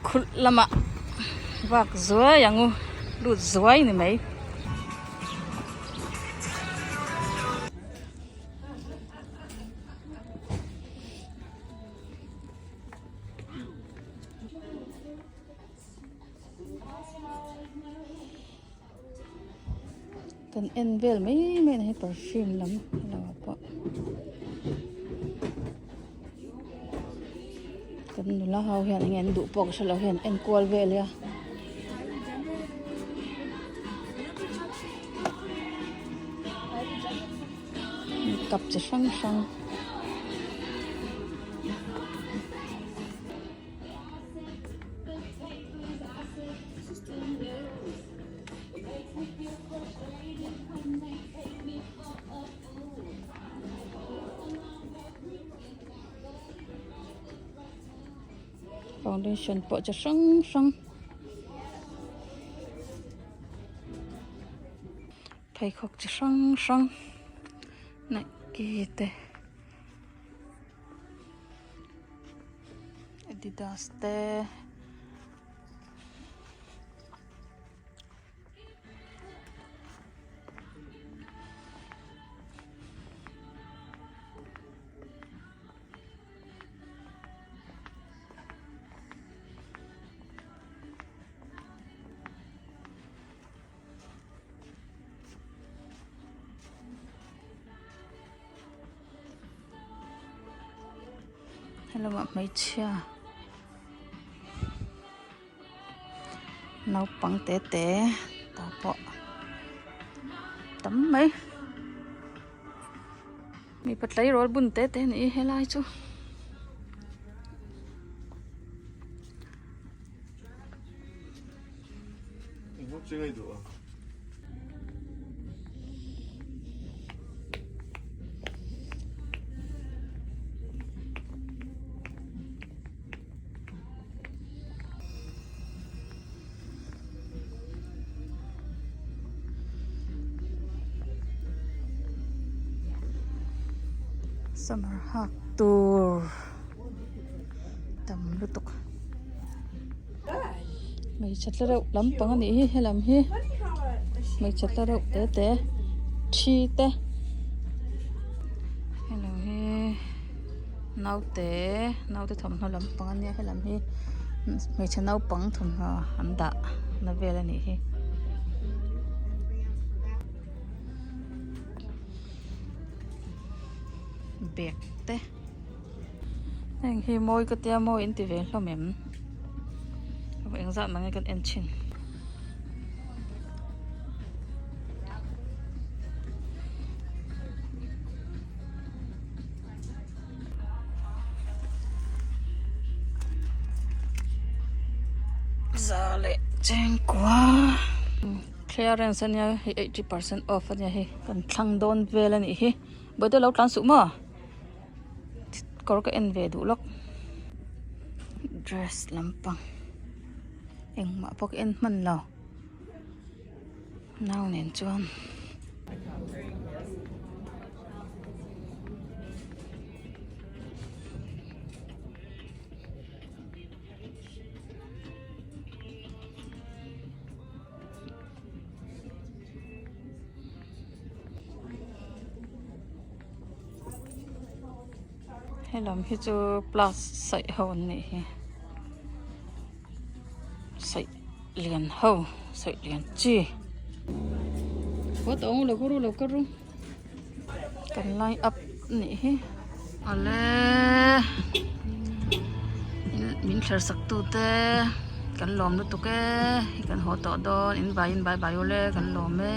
Khulh lamah vak zuai ang u lut zuai ni mai. Kan en vel mai mai a ni hei perfume lam lo ah pawh kan nula ho hian enge an duh pawh ka hrelo hian en kual vel a cup chi hrang hrang. Foundation pawh chi hrang hrang pheikhawk chi hrang hrang nike te. Adidas te. Helamah hmeichhia naupang te te tah pawh tam mai mipa tleirawl bun te te a ni helai chu. Summer hak tur tam lutuk. Hmeichhe tla reuh lampang a nih hi helam hi hmeichhe tla reuh te te thi te helo hi naute naute thawmhnaw lampang a nia helam hi hmeichhe naupang thawmhnaw an dah na vel a nih hi. Bag te. Heng hi mawi ka tia mawi in ti ve hlawm em engzah mange kan en thin. Za leh chengkua clearance ania hei 80% off ania hei kan thlang dawn vel anih hi bawihte lo tlan suh maw. Kawr ka en ve duh lawk dress lampang engmah pawh ka en hman lo nau nen chuan. Helam hi chu plus saih ho an nih hi saih lian ho saih lian chi haw tawh ang u lo kal ru lo kal ru kan line up nih hi awle min thler sak tu te kan lawm lutuk e kan haw tawh dawn in vaiin bye bye ule kan lawm e.